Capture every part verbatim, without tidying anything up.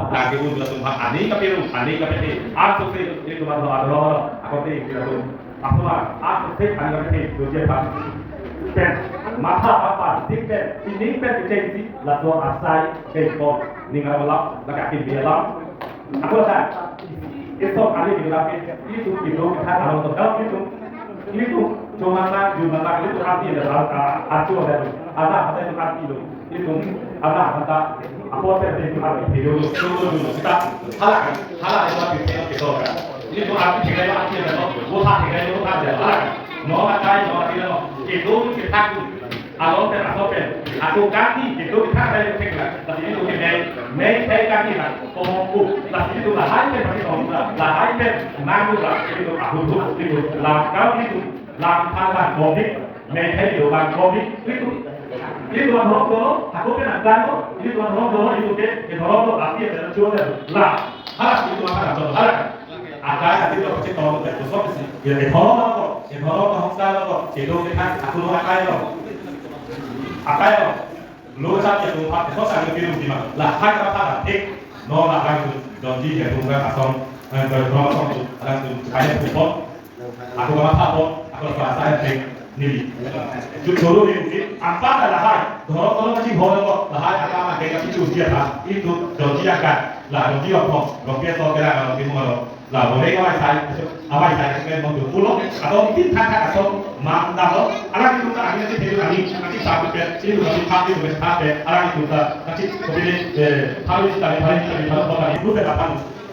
Lagi pun latum ha ani kapiru, ani kapite, arsose, itu baru aro, aku ti kita tu, apa, arsose ani kapite, tu dia pa. Pen, matha apa, sik pen, sining pen kecil si, lalu asai, kekong, ningar malam, lakakin dia lam. Ako sa, isok kali di laki, itu, itu, kita kalau tahu itu, itu, cuma na, cuma na, itu arti ada, ah, ah, arti ada, ada, ada itu arti itu, itu, ada, ada, apa, apa, itu arti, itu, itu, itu, kita, hala, hala, itu arti, itu, itu, itu arti, itu arti ada, bukan, itu bukan ada, hala, no, ada, no, ada, no, itu, kita, Along pen aso pen, ako kaki, itu kita ada yang cek lah. Tapi itu ke mei, mei kai kaki lah, komongku. Tapi itu lahai pen pasti komong lah, lahai pen nangku lah, itu aku tuh, itu langkau itu, langkau lah, komik, mei kai itu bang komik, itu. Itu bang horok dolo, aku pen angkang lo, itu bang horok dolo, itu ke, ke horok dolo, tapi ada cuci lah. Halas itu makan, halas. Akai tadi lo pasti tolong ke, terus pasti, ya, ke horok dolo. Ethoro ke hoksa lo, kedo kethan, aku lo akai lo. Akai lo. Lo sa ke lo phat, ethor sa ke piru di ma. Lahai kapatha thik. No lahai tu, donji ke bunga asong, eh, ke bunga asong tu, alang tu, kaya tu pon. Aku kamatha pon, aku rasa saya thik. Neli. Ju choro ni mungkin, apa dah lahai. Dhorok tolong kasih hol lo, lahai apa ma ke kasih tu dia tha. Itu donji akan. Lah donji opong, donji so kira kalau di rumah lo. La, boleh kawai sai, awai sai, kan mau tu pulo, atau mungkin thak thak asong, mang dalo, alang itu ta akhirnya sih, aning, nanti satu pe, itu nanti pakai, itu nanti pakai, alang itu ta, nanti kepilih, eh, hari ini tadi, hari ini tadi, hari ini tadi, bukan apa.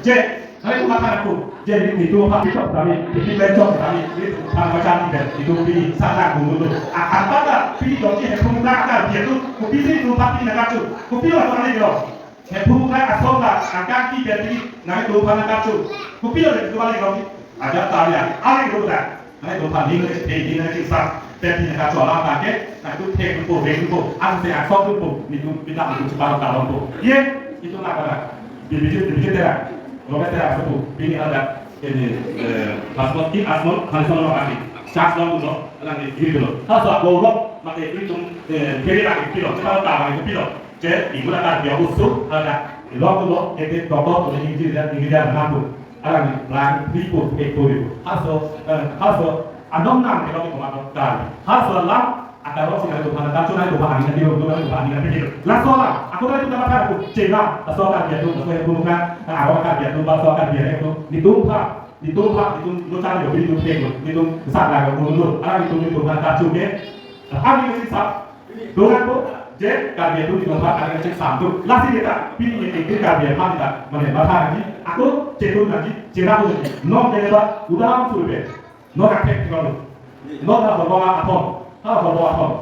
Je, hari itu makan aku, je, ini itu apa, itu kami, ini bencong kami, ini tentang macam ini, itu pilih, sana aku dulu. Akan pada, pilih dong, eh, pemuda akan, dia tu, kupilih itu, tapi nak kacau, kupilih atau aneh dong. Hephu kai asong ta, angkang ti pen ti, nangtum aphan nangkatcho. Kopilo le tu balik kami. Ajat ta ya, ale ko ta. Nangtum aphan ning le te, ning le sa, te ti nangkatcho alam ta ke, nangtum te ko, ve ko, ang se asong ko, netum pita ko cheparo kalon ko. Ye, itu na kara. Bibiji, bibiji tera. Robe tera sepu, bini ada. Ini, eh, asmon, in asmon, khan asmon lo kaki. Chas lo lo, alang ni giri lo. Hasa ko lo, mate itum, eh, kiri lagi pilo, cheparo kalon ko pilo. Je, ibu la Karbi Anglong usu, ada, ilok tu lo, ete toko tu ni jiri dan ni jiri dan mampu. Alang ni, lang, ripu, ripu, ripu. Haso, eh, haso, anom nam ke lo ko mato Karbi. Haso lang, akaro si kali tu mana, kacu na tu mana, ni kali tu mana, ni kali tu. Laso lang, aku tadi tu dapat aku, cina, laso Karbi tu, laso yang bukan, nah, awak Karbi tu, laso Karbi tu, di tumpa, di tumpa, di tum, lu cari, di tum, di tum, di tum, sana, lu, lu, alang di tum, di tum, kacu ke, Kami mesti sap. Dolang ko, je Karbi atum di tempat kami mesti sap tu. Lasi kita, pini ini ke Karbi atum kita, mana matha lagi, aku cetu lagi, cerah lagi. Non kene ba, udah suruh be. Non aktif kalau. Non dah bawa atom, dah bawa atom.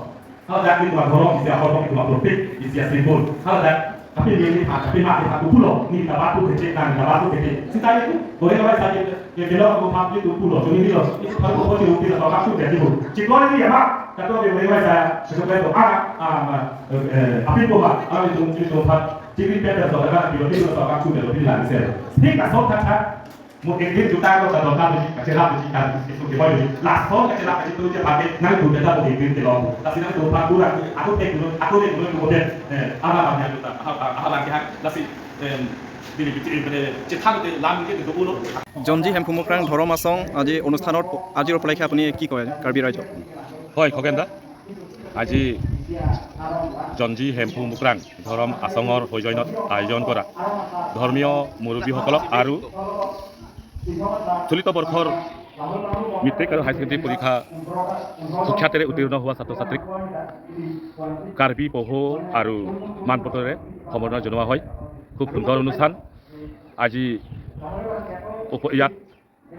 Hala dak ni dua borok isi ahorok dua protik isi asimbol. Hala dak tapi ini ini ha tapi mati ha pulo ni kita batu kecil kan kita batu kecil. Sita itu boleh kawai saja ke belok aku hap itu pulo jadi itu itu baru kau ciri kita tolak tu jadi bu. Cikon ini ya mak kata dia boleh kawai saya sesuai tu anak ah eh api bola anak itu itu hap ciri peta saudara di itu tolak tu jadi bilang saya. Ini kasih kata Mo ek din juta ko ka dota mo kachela mo ka isu ke boy. Last song kachela ka itu je pake nang tu beta mo ek din ke lo. Tapi nang tu pa pura aku tek dulu aku tek dulu mo den. Eh, ala bang yang juta. Aha aha bang ke ha. Lasi em dili bitu em pada cethan ke lam ke itu ulo. জনজী হেম্ফু মুকৰাং ধৰম আছং আজি অনুষ্ঠানত আজিৰ উপলক্ষে আপুনি কি কয় কাৰ্বি ৰাইজক? হয়, খগেন দা। আজি জনজী হেম্ফু মুকৰাং ধৰম আছঙৰ সৌজন্যত আয়োজন কৰা ধৰ্মীয় মুৰব্বীসকলক আৰু চলিত বৰ্ষৰ মেট্ৰিক আৰু হাই ছেকেণ্ডেৰী পৰীক্ষা সুখ্যাতেৰে উত্তীৰ্ণ হোৱা ছাত্ৰ ছাত্ৰীক কাৰ্বি পহু আৰু মানপত্ৰৰে সম্বৰ্ধনা জনোৱা হয়। খুব সুন্দৰ অনুষ্ঠান। আজি উপ- ইয়াত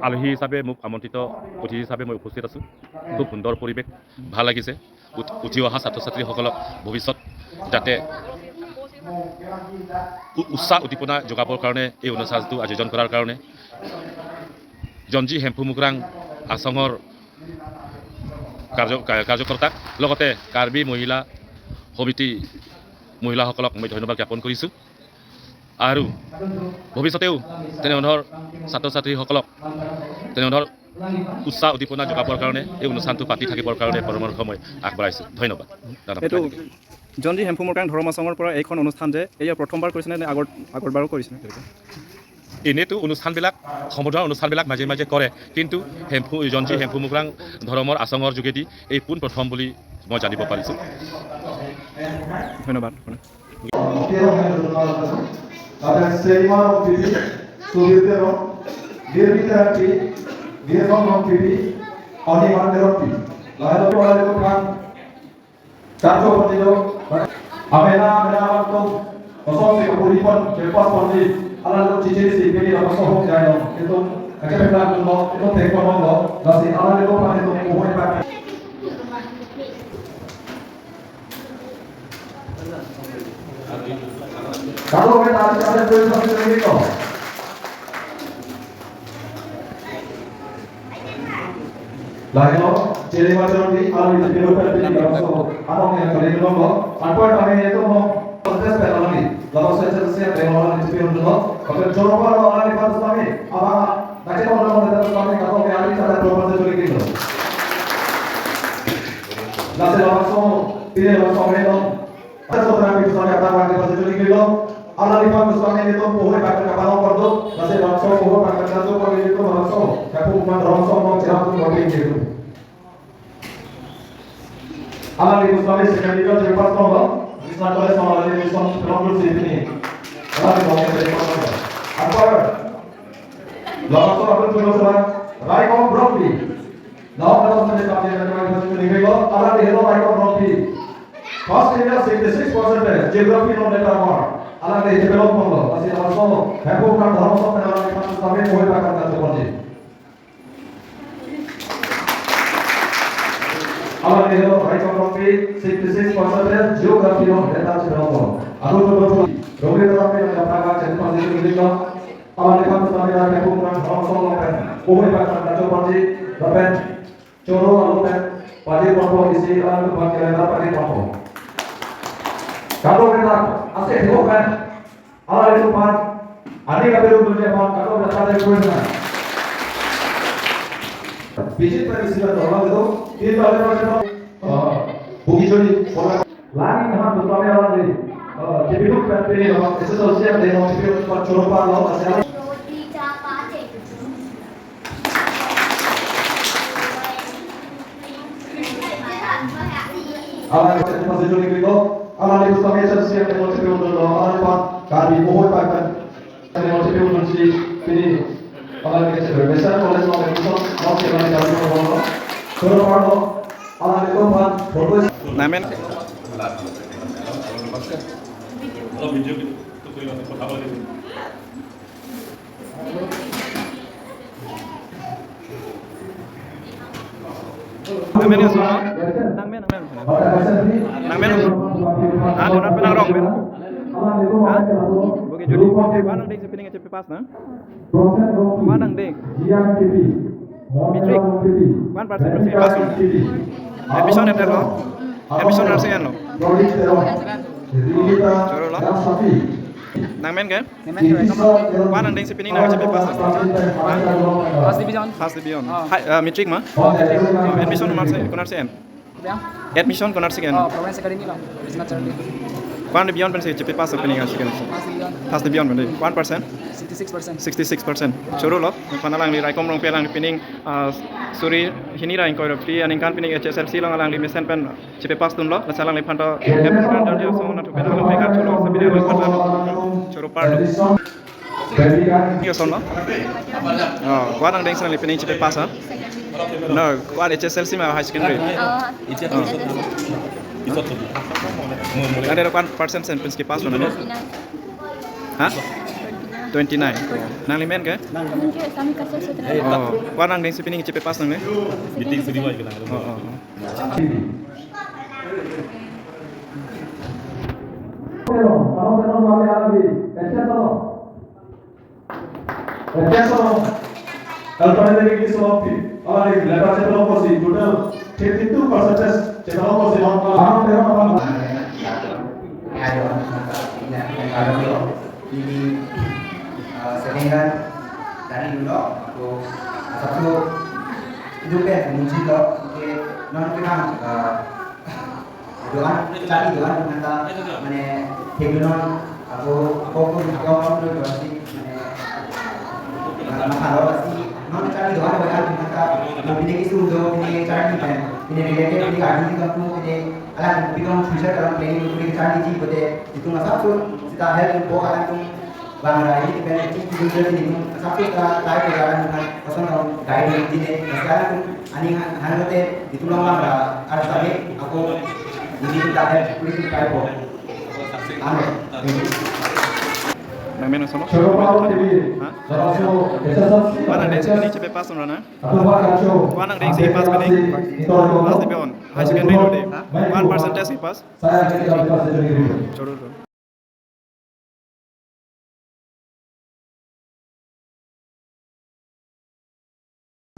আলহী হিচাপে মোক আমন্ত্ৰিত অতিথি হিচাপে মই উপস্থিত আছোঁ। খুব সুন্দৰ পৰিৱেশ, ভাল লাগিছে। উঠ- উঠি অহা ছাত্ৰ ছাত্ৰীসকলক ভৱিষ্যত যাতে উ- উৎসাহ উদ্দীপনা যোগাবৰ কাৰণে এই অনুষ্ঠানটো আয়োজন কৰাৰ কাৰণে জনজী হেম্ফু মুকৰাং আছঙৰ কাৰ্য কা- কাৰ্যকৰ্তাক লগতে কাৰ্বি মহিলা সমিতি মহিলাসকলক মই ধন্যবাদ জ্ঞাপন কৰিছোঁ। আৰু ভৱিষ্যতেও তেনেধৰণৰ ছাত্ৰ ছাত্ৰীসকলক তেনেধৰণৰ উৎসাহ উদ্দীপনা যোগাবৰ কাৰণে এই অনুষ্ঠানটো পাতি থাকিবৰ কাৰণে পৰামৰ্শ মই আগবঢ়াইছোঁ। ধন্যবাদ। দাদা, এইটো জনজী হেম্ফু মুকৰাং ধৰ্ম আছঙৰ পৰা এইখন অনুষ্ঠান যে এয়া প্ৰথমবাৰ কৰিছেনে নে আগৰ আগৰবাৰো কৰিছেনে? এনেইতো অনুষ্ঠানবিলাক সম্বৰ্ধনা অনুষ্ঠানবিলাক মাজে মাজে কৰে, কিন্তু হেম্ফু জনজী হেম্ফু মুকৰাং ধৰ্মৰ আছঙৰ যোগেদি এই পোন প্ৰথম বুলি মই জানিব পাৰিছোঁ। ধন্যবাদ। Lapen Seima Rongpipi, Subir Teron, Girbi Terangpi, Girson Rongpipi, Oniman Teronpi. Lahelo ko lahelo ko kan. Karjo pon dilo. Amena amena atum kosong si kapuri pon, cepas pon di. Alanglitum chichiri si pini lapuson hok jai long. Itum kachepeklak lo, itum thek pon lo. Lasi alanglitum pan itum puhoi pa. Kalau kita ada ada boleh sampai lagi kok. Lahelo, chele macam ni, alam itu belum kan, jadi kalau so, alam yang kali ini lo, apa yang kami itu mau, proses penalti, kalau saya cerita siap dengan alam itu belum lo, kalau coba kalau alam itu harus kami, apa, nanti kalau mau datang kami, kalau kami ada cara coba saya curi gitu. Nanti langsung, pilih langsung random. Ata sotra pi pusat kata wang di pasal juli kilo. Alanglitum pusat ni itu puhoi pakai kapal nomor tu. Nasi bangso puhoi pakai satu pakai itu bangso. Kapu man rongso mau cerah tu pakai itu. Alanglitum pusat ni sekali kilo cepat nomor. Bisa boleh sama lagi bisa nomor si ini. Alanglitum pusat ni cepat nomor. Apa? Langsung aku cuma serang. Raikong Brokli. Now, the first minute of the First India sixty-six percent, Geography non letter one. Alangli develop pon lo, lasi laso, hepu kan dhormo sok kan alangli kan sami mohoi pakan kan seperti. Alangli lo, right of copy, sixty-six percent, Geography non letter develop pon lo. Adu tu tu, Rohit Rampi yang pakai jadi pasti itu lo. Alangli kan sami hepu kan dhormo sok kan, mohoi pakan kan seperti, lapen Choro alo pen, pajir pon po isi alam tu pan calendar pajir pon po. Kado kita, ase hiwo pen, alanglitum pan, ani ka peru dunia pan, kado kita tadi kuis na. Bijit pen isi pen orang itu, kita ada macam, eh, buki jodi, orang Langin han tu kami alam di, eh, kipiduk pen pini lo, isi sosial demo kipiduk pen choro pan lo, asal. Alanglitum pen choro kipiduk, alanglitum pen choro kipiduk, alanglitum kami mohoi pakan. Kami mau cepi unsi pini, alanglitum cepi. Western College mau itu, mau cepi lagi kami mau. Choro pan lo. Nangmen. Nangmen ya, Sona? Nangmen, nangmen. Nangmen. Ah, Leonard penang rong, men. Ha? Bukitjuli. Ko-an angdeng si pining H P pass nang? Ko-an angdeng? Matric. Ko-an percent pensi pass nang? Admission enter lo? Admission arsi en lo? Choro lo? Nangmen ke? Ko-an angdeng si pining nang H P pass? Ha? First division. First division. Oh. Hai, eh, matric ma? Oh, matric. Oh, admission ko-an arsi, ko-an arsi en? Admission ko-an arsi en? Oh, Province Academy lo. It's not early. Ko-an division pensi H P pass pining nang second? First division. First division pensi. Ko-an percent? Sixty-six percent. Sixty-six percent. Ah. Choro lo. Ko-an alangli Raikom Rongpi alangli pining, ah, suri hini ra ingkoi ra phli aningkan pining H S L C along alangli mesen pen H P pass dunlo, lasi alangliphan to hem program dan dia song na thupen alangli karcho lo, sabi dia alangphan choro parlo. Yo, Sona? Oh, ko-an angdeng si nangli pining H P pass, ha? No, ko-an H S L C ma high secondary? Oh. Oh. Nangli ko-an percent sen pensi pass lo nangli? Ha? Twenty-nine. Nangli men ke? Nangli ke Sami Kasar Sutra. Oh, ko-an angdeng si pining H P pass nangli? Meeting suri ma. Oh, oh, oh. Alphanumeric list of all the letter chetok apotsi total fifty-two percentage chetok apotsi. Ayo, ini, eh, second kan dari dulu aku satu itu kan muncul lo, oke, non kita, eh, doan, cari doan, nanta, mane, hegdonon, aku, aku pun, aku pun doan si, mane, eh, masalah si, non cari doan, doan, nanta, mau pindah ke situ, pindah cari, pindah, pindah related, pindah kaji, kampung, pindah, alam, pindah future, alam planning, pindah cari, ji, bote, itu nggak satu, kita help, info, alam, tuh, bang, ini, pindah, itu, itu, itu, itu, satu, kita, tarik, jalan, dengan, kosong, tahun, guide, ini, sekarang, tuh, Ani han, han lote itum along bang ra arsa me ako ini ta hai police type of. Ano. Nangmen Sona? Ha? Ko-an angdeng si pining H P pass nang? Ko-an angdeng si pass pining? Pass division. High secondary lo de. Ko-an percentage si pass? Choro lo.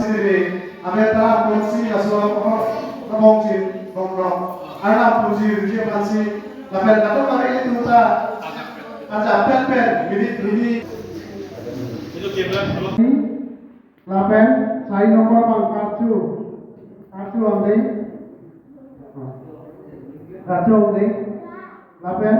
Sini, ame ta aponsi laso abong chin bong rok. Arnam puji riji pansi lapen kadokave atum ta aja pen pen minit hini. Lapen sari nombor bang Karchu. Karchu angdeng. Karchu angdeng. Lapen